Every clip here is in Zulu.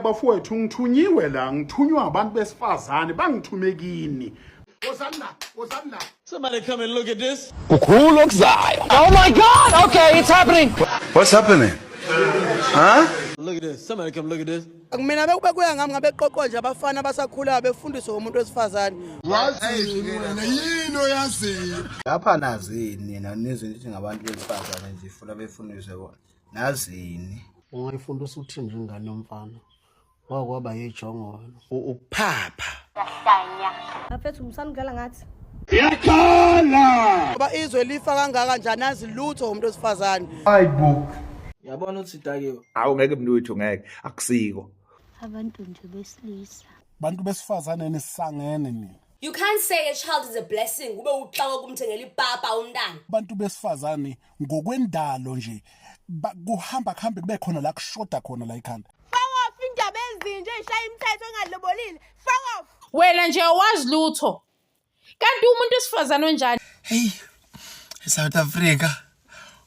Bafowethu, ngithunyiwe la, ngithunywa abantu besifazane, bangithume kini. Wozani la, wozani la. Somebody come and look at this. Kukhulu okuzayo. Oh my God! Okay, it's happening. What's happening? Huh? Look at this. Somebody come look at this. Mina bekube kuya ngami, ngabe qoqwa nje abafana abasakhulayo befundiswe umuntu wesifazane. Lapha nazini nina, nizwe nithi ngabantu besifazane nje, funa befundiswe bona, nazini. Ungayifundisa uthini nje ingane yomfana? Wakwaba yijongo wena. Ukuphapha. Bafethu, musanidlala ngathi. Ngoba izwe lifa kangaka nje, anazi lutho umuntu wesifazane. Yabona ukuthi dakiwe. Hawu, ngeke mntu, ngeke, akusiko. Abantu nje besilisa. Bantu besifazane, nisangene nina. You can't say a child is a blessing ube uxaka kumthengela ipapa umntana. Bantu besifazane, ngokwendalo nje, kuhamba kuhambe kube khona la kushoda khona la ekhanda. Fuck off, indaba ezinje ey'shaya imithetho engalobolile. Fuck off. Wena nje awazi lutho. Kanti umuntu wesifazane onjani? Hey, eSouth Africa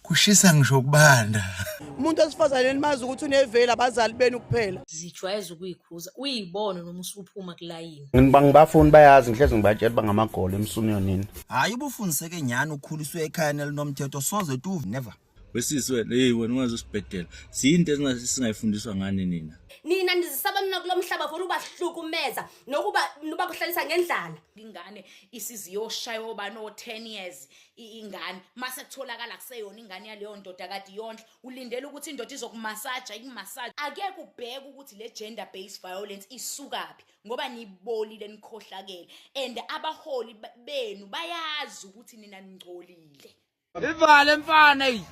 kushisa ngisho kubanda. Umuntu wesifazane nimazi ukuthi uneveli abazali benu kuphela. Zijwayeza ukuyikhuza, uyibone noma usuphuma kulayini. Ngibafuni bayazi, ngihlezi ngibatshela bangamagolo emsunu yonini. Hayi, ubufundiseke nyani, ukhuliswe ekhaya nelinomthetho, soze tu, never. Wesisi wena, hey wena, ungaze usibhedela. Siyinto esingayifundiswa ngani nina. Nina nizisaba nina kulo mhlaba for ubahlukumeza nokuba noba kuhlalisa ngendlala. Ingane isiziyoshaywa oba no 10 years, ingane mase kutholakala kuseyona ingane yaleyo ndoda kade yondla, ulindele ukuthi indoda izokumasaja, ikumasaja. Akeke ubheke ukuthi le gender based violence isukaphi, ngoba nibolile, nikhohlakele, and abaholi benu bayazi ukuthi nina ningcolile. Ivale mfana eyi.